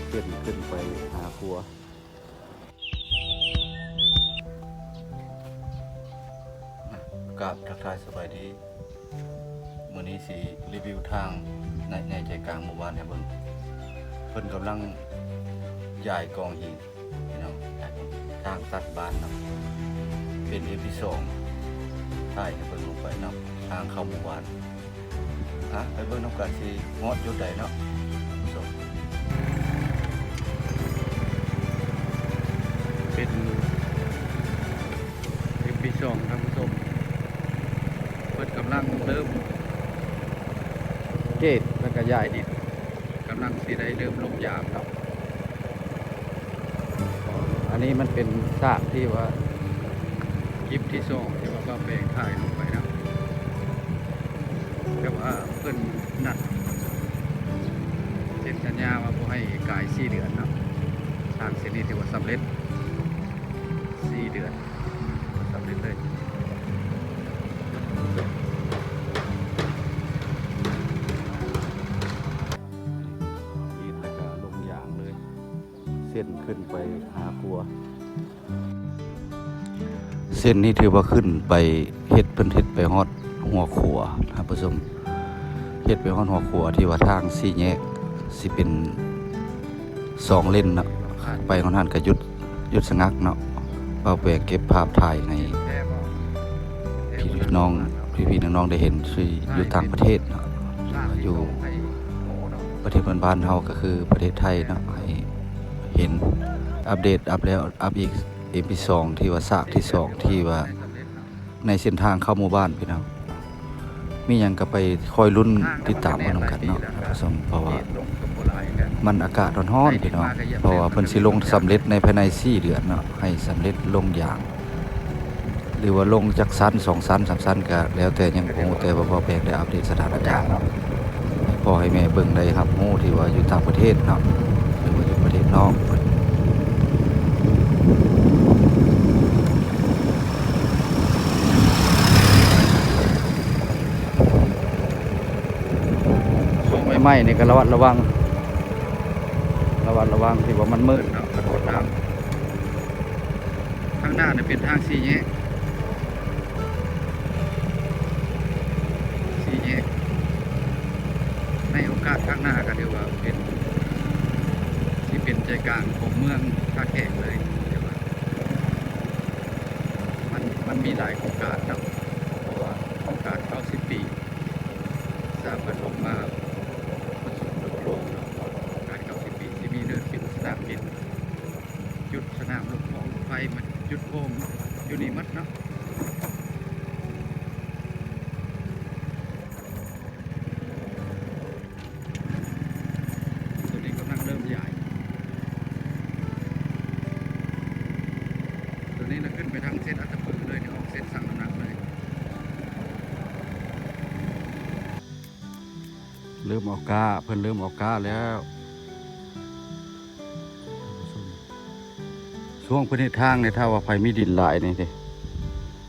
ເສັ້ນຂຶ້ນໄປຫາຂົວ. ກາບທັກທາຍສະບາຍດີ. ມື້ນີ້ຊິຣີວິວທາງໃນໃຈກາງໝູ່ບ້ານໃຫ້ເບິ່ງ. ເພິ່ນກຳລັງຍ້າຍກອງຫີນ ພີ່ນ້ອງ, ທາງຕັດບ້ານເນາະ. ເປັນເອພີສອງ ຖ່າຍໃຫ້ເບິ່ງລົງໄປເນາະ, ທາງເຂົ້າໝູ່ບ້ານ. ອ່ະ ໄປເບິ່ງນຳກັນ ຊິຮອດຈຸດໃດເນາະ. ເປັນເອພີສອງ ທ່ານຜູ້ຊົມ, ເພິ່ນກຳລັງເລີ່ມເກດ ແລ້ວກະຍ້າຍດິນ, ກຳລັງຊິໄດ້ເລີ່ມລົງຢາງເນາະ. ອັນນີ້ມັນເປັນສາກທີ່ວ່າ ຄລິບທີສອງທີ່ວ່າບ່າວແປງຖ່າຍລົງໄປນະ, ແຕ່ວ່າເພິ່ນນັດເຊັນສັນຍາວ່າບໍ່ໃຫ້ກາຍສີ່ເດືອນເນາະ. ທາງເສັ້ນນີ້ຖືວ່າສຳເລັດ ສີ່ເດືອນ ສຳເລັດເລີຍ. ກຣີດແລ້ວກະລົງຢາງເລີຍ. ເສັ້ນຂຶ້ນໄປຫາຂົວ. ເສັ້ນນີ້ຖືວ່າຂຶ້ນໄປ ເຮັດ ເພິ່ນເຮັດໄປຮອດຫົວຂົວ ທ່ານຜູ້ຊົມ, ເຮັດໄປຮອດຫົວຂົວ ທີ່ວ່າທາງສີ່ແຍກຊິເປັນສອງເລນເນາະ, ໄປຮອດຫັ້ນກະຢຸດ ຢຸດສະງັກເນາະ. ບ່າວແປງເກັບພາບຖ່າຍໃຫ້ພີ່ນ້ອງ ພີ່ໆນ້ອງໆໄດ້ເຫັນ ທີ່ຢູ່ຕ່າງປະເທດເນາະ, ຢູ່ປະເທດເພື່ອນບ້ານເຮົາ ກະຄືປະເທດໄທເນາະ, ໃຫ້ເຫັນ ອັບເດດ ອັບແລ້ວອັບອີກ ເອພີສອງ ທີ່ວ່າສາກທີສອງ ທີ່ວ່າໃນເສັ້ນທາງເຂົ້າໝູ່ບ້ານ ພີ່ນ້ອງ. ມີຫຍັງກະໄປຄອຍລຸ້ນຕິດຕາມເອົານຳກັນເນາະ ທ່ານຜູ້ຊົມ, ເພາະວ່າມັນອາກາດຮ້ອນໆ ພີ່ນ້ອງ, ເພາະວ່າເພິ່ນຊິລົງສຳເລັດໃນພາຍໃນສີ່ເດືອນເນາະ, ໃຫ້ສຳເລັດລົງຢາງ ຫຼືວ່າລົງຈັກຊັ້ນ ສອງຊັ້ນ ສາມຊັ້ນ ກະແລ້ວແຕ່ ຍັງບໍ່ຮູ້, ແຕ່ວ່າບ່າວແປງໄດ້ອັບເດດສະຖານະການເນາະ ໃຫ້ພໍ່ໃຫ້ແມ່ເບິ່ງ ໄດ້ຮັບຮູ້ ທີ່ວ່າຢູ່ຕ່າງປະເທດເນາະ ຫຼືວ່າຢູ່ປະເທດນອກ. ຊ່ວງໃໝ່ໆນີ້ກະລະມັດລະວັງ ລະມັດລະວັງ ທີ່ວ່າມັນມືດເນາະ, ກະໂດດນ້ຳ. ທາງໜ້ານີ້ເປັນທາງສີ່ແຍກ ສີ່ແຍກ. ໃນໂອກາດທາງໜ້າກະຖືວ່າເປັນ ຊິເປັນໃຈກາງຂອງເມືອງທ່າແຂກເລີຍ, ແຕ່ວ່າມັນ ມັນມີຫຼາຍໂຄງການເນາະ, ເພາະວ່າໂຄງການເກົ້າສິບປີ ສາມາດລົງມາປະຊຸມໂລກເນາະ. ໂຄງການເກົ້າສິບປີ ຊິມີເດີ່ນປິດສະໜາມບິນ ຈຸດສະໜາມລົບຂອງລົດໄຟ ມາຈຸດໂຮມຢູ່ນີ້ໝົດເນາະ. ໂຕນີ້ກຳລັງເລີ່ມຍ້າຍ, ໂຕນີ້ລະຂຶ້ນໄປທາງເສັ້ນອັດຕະປືເລີຍ, ອອກເສັ້ນຊັ່ງນ້ຳໜັກເລີຍ. ເລີ່ມເອົາກ້າ, ເພິ່ນເລີ່ມເອົາກ້າແລ້ວ. ຊ່ວງເພິ່ນເຮັດທາງນີ້ ຖ້າວ່າໃຜມີດິນຫຼາຍນີ້ເດ້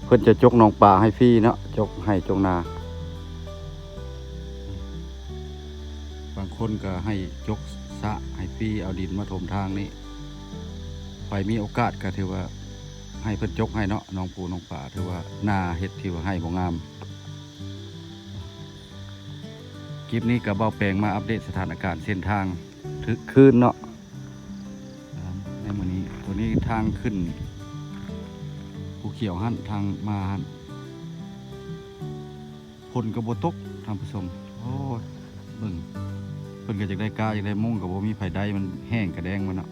ເພິ່ນຈະຈົກໜອງປາໃຫ້ຟຣີເນາະ, ຈົກໄຮ່ຈົກນາ. ບາງຄົນກະໃຫ້ຈົກສະໃຫ້ຟຣີ ເອົາດິນມາຖົມທາງນີ້. ໃຜມີໂອກາດກະຖືວ່າໃຫ້ເພິ່ນຈົກໃຫ້ເນາະ, ໜອງປູໜອງປາ. ຖືວ່າໜ້າເຮັດ ຖືວ່າໄຮ່ບໍ່ງາມ. ຄລິບນີ້ກະບ່າວແປງມາອັບເດດສະຖານະການເສັ້ນທາງ ຄືນເນາະ ໃນມື້ນີ້. ໂຕນີ້ທາງຂຶ້ນພູຂຽວຫັ້ນ, ທາງມາຫັ້ນ ຝົນກະບໍ່ຕົກ ທ່ານຜູ້ຊົມ. ໂອ້ຍ ເບິ່ງ ເພິ່ນກະຢາກໄດ້ກ້າ ຢາກໄດ້ມຸ້ງ ກະບໍ່ມີໃຜໄດ້, ມັນແຫ້ງກະແດງໝົດເນາະ.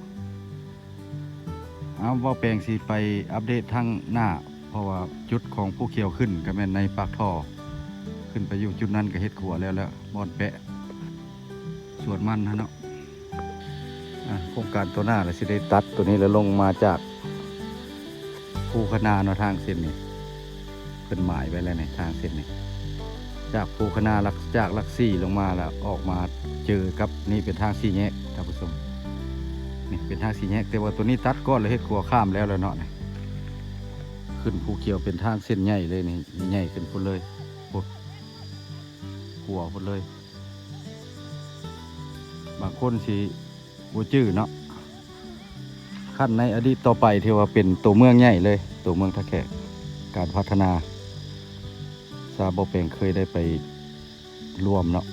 ເອົາ ບ່າວແປງຊິໄປອັບເດດທາງໜ້າ ເພາະວ່າຈຸດຂອງພູຂຽວຂຶ້ນກະແມ່ນໃນປາກທໍ່ ຂຶ້ນໄປຢູ່ຈຸດນັ້ນກະເຮັດຂົວແລ້ວ ແລ້ວບ່ອນແປະສວນມັນຫັ້ນເນາະ. ອ່າ ໂຄງການຕໍ່ໜ້າລະຊິໄດ້ຕັດໂຕນີ້ ລະລົງມາຈາກພູຄະນາເນາະ, ທາງເສັ້ນນີ້ ເພິ່ນໝາຍໄວ້ແລ້ວນີ້ ທາງເສັ້ນນີ້ ຈາກພູຄະນາ ຫຼັກ ຈາກຫຼັກສີ່ລົງມາ ລະອອກມາເຈີກັບນີ້ ເປັນທາງສີ່ແຍກ ທ່ານຜູ້ຊົມ. ນີ້ເປັນທາງສີ່ແຍກ ແຕ່ວ່າໂຕນີ້ຕັດກ່ອນ ລະເຮັດຂົວຂ້າມແລ້ວ ລະເນາະ. ນີ້ຂຶ້ນພູຂຽວເປັນທາງເສັ້ນໃຫຍ່ເລີຍນີ້, ໃຫຍ່ຂຶ້ນພຸ້ນເລີຍ ພຸ້ນ ຂົວພຸ້ນເລີຍ. ບາງຄົນຊິ ບໍ່ຈື່ເນາະ. ຂັ້ນໃນອະດີດຕໍ່ໄປ ຖືວ່າເປັນຕົວເມືອງໃຫຍ່ເລີຍ ຕົວເມືອງທ່າແຂກ. ການພັດທະນາ ຊາວບໍ່ແປງເຄີຍໄດ້ໄປຮ່ວມເນາະ.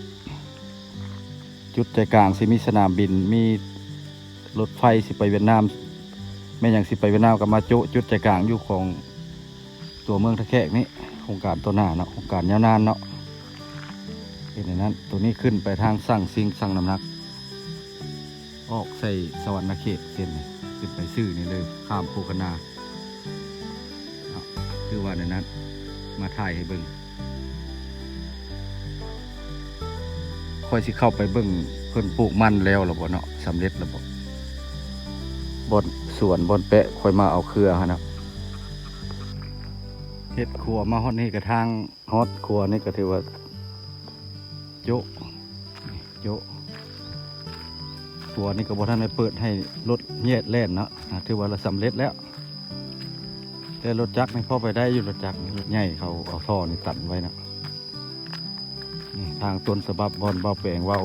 ຈຸດໃຈກາງຊິມີສະໜາມບິນ ມີລົດໄຟຊິໄປຫວຽດນາມ ແມ່ນຫຍັງຊິໄປຫວຽດນາມ ກໍມາໂຈະຈຸດໃຈກາງຢູ່ຂອງຕົວເມືອງທ່າແຂກນີ້. ໂຄງການຕໍ່ໜ້າເນາະ ໂຄງການຍາວນານເນາະ ເປັນແນວນັ້ນ. ຕົວນີ້ຂຶ້ນໄປທາງຊ່າງຊິງ ຊັ່ງນ້ຳໜັກ ອອກໃສ່ສະຫວັນນະເຂດ ເສັ້ນນີ້ຂຶ້ນໄປຊື່ນີ້ເລີຍ ຂ້າມພູຄະນາເນາະ. ຄືວ່າແນວນັ້ນ ມາຖ່າຍໃຫ້ເບິ່ງ. ຂ້ອຍຊິເຂົ້າໄປເບິ່ງເພິ່ນປູກມັນແລ້ວລະບໍ່ເນາະ ສຳເລັດລະບໍ່ ບ່ອນສວນບ່ອນແປະ ຂ້ອຍມາເອົາເຄືອຫັ້ນນະ. ເຮັດຂົວມາຮອດນີ້ກະທາງ ຮອດຂົວນີ້ກໍຖືວ່າໂຈະ ໂຈະ ຂົວນີ້ກໍບໍ່ທັນໄດ້ເປີດໃຫ້ລົດແລ່ນເນາະ ຖືວ່າລະສຳເລັດແລ້ວ. ແຕ່ລົດຈັກນີ້ພໍໄປໄດ້ຢູ່ ລົດຈັກນີ້ ລົດໃຫຍ່ເຂົາເອົາທໍ່ນີ້ຕັນໄວ້ເນາະ. ນີ້ທາງຕົ້ນສະບັບບ່ອນເບົາແປງເວົ້າ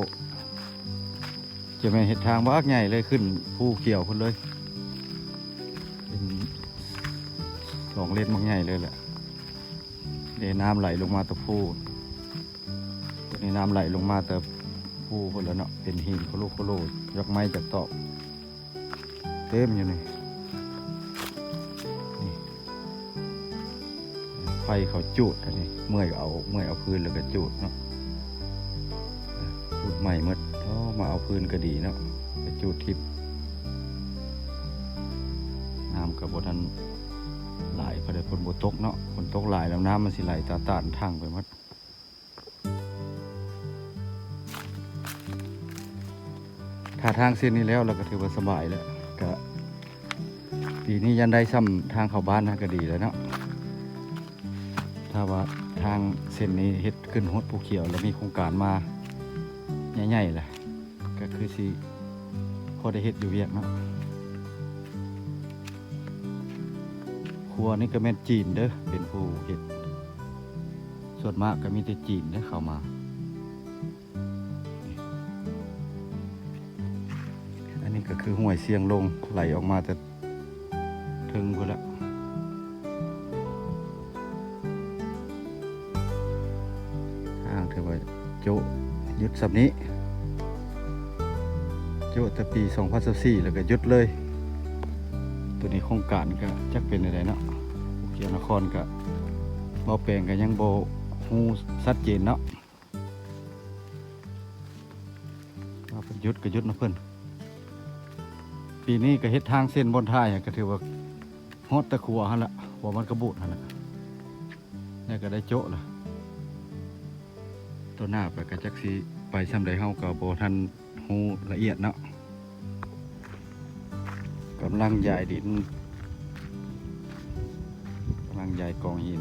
ຈະແມ່ນເຮັດທາງບັກໃຫຍ່ເລີຍ ຂຶ້ນພູຂຽວພຸ້ນເລີຍ ເປັນສອງເລນບັກໃຫຍ່ເລີຍແຫຼະ. ເດ ນ້ຳໄຫຼລົງມາແຕ່ພູ ຕົວນີ້ນ້ຳໄຫຼລົງມາແຕ່ພູພຸ້ນແຫຼະເນາະ ເປັນຫີນໂຄໂລໂຄໂລ ຈັກໄມ້ຈັກຕອກ ເຕັມຢູ່ນີ້. ນີ້ ໄຟເຂົາຈູດ ອັນນີ້ເມື່ອຍເອົາ ເມື່ອຍເອົາຟືນແລ້ວກໍຈູດເນາະ ຈູດໄມ້ໝົດ. ໂອ້ ມາເອົາຟືນກໍດີເນາະ ໄປຈູດທິບ. ນ້ຳກໍບໍ່ທັນຫຼາຍ ພໍໄດ້ຝົນບໍ່ຕົກເນາະ ຝົນຕົກຫຼາຍແລ້ວນ້ຳມັນຊິໄຫຼຕາຕານທັງໄປໝົດ. ຖ້າທາງເສັ້ນນີ້ແລ້ວ ລະກະຖືວ່າສະບາຍແລ້ວ ກະປີນີ້ຢ້ານໄດ້ຊ່ຳທາງເຂົ້າບ້ານຫັ້ນກະດີແລ້ວເນາະ. ຖ້າວ່າທາງເສັ້ນນີ້ເຮັດຂຶ້ນຮອດພູຂຽວ ລະມີໂຄງການມາໃຫຍ່ໆ ລະ ກະຄືຊິພໍໄດ້ເຮັດຢູ່ວຽກເນາະ. ຄົວນີ້ກະແມ່ນຈີນເດີ ເປັນຜູ້ເຮັດ ສ່ວນມາກກະມີແຕ່ຈີນເດີເຂົ້າມາ. ອັນນີ້ກະຄືຫ້ວຍຊຽງລົງ ໄຫຼອອກມາແຕ່ເທິງພຸ້ນລະ. ທາງຖືວ່າໂຈະຢຸດຊ່ຳນີ້ ໂຈະແຕ່ປີສອງພັນຊາວສີ່ ແລ້ວກະຢຸດເລີຍ. ໂຕນີ້ໂຄງການກະຈັກເປັນແນວໃດເນາະ ເຂດນະຄອນກະ ເບົາແປງກະຍັງບໍ່ຮູ້ຊັດເຈນເນາະ. ວ່າເພິ່ນຢຸດກະຢຸດນຳເພິ່ນ. ປີນີ້ກະເຮັດທາງເສັ້ນບ່ອນທ້າຍ ກະຖືວ່າຮອດແຕ່ຂົວຫັ້ນລະ ຂົວມັນກະບູດຫັ້ນລະ ແລ້ວກະໄດ້ໂຈະລະ. ຕໍ່ໜ້າໄປກະຈັກຊິໄປຊ່ຳໃດ ເຮົາກະບໍ່ທັນຮູ້ລະອຽດເນາະ. ກຳລັງຢາຍດິນ ກຳລັງຢາຍກອງຫີນ.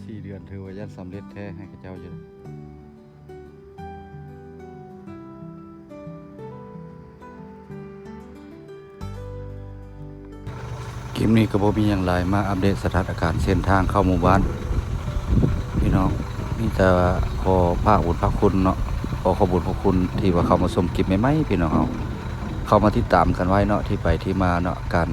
ສີ່ເດືອນຖືວ່າຢ້ານສຳເລັດແທ້ໃຫ້ເຂົາເຈົ້າຢູ່. ຄລິບນີ້ກະບໍ່ມີຫຍັງຫຼາຍ ມາອັບເດດສະຖານະການເສັ້ນທາງເຂົ້າໝູ່ບ້ານພີ່ນ້ອງ. ມີແຕ່ຂໍພາກບຸນພາກຄຸນເນາະ ຂໍຂອບບຸນຂອບຄຸນທີ່ວ່າເຂົ້າມາຊົມຄລິບໃໝ່ໆ ພີ່ນ້ອງເຮົາ ເຂົ້າມາຕິດຕາມກັນໄວ້ເນາະ ທີ່ໄປທີ່ມາເນາະ ການ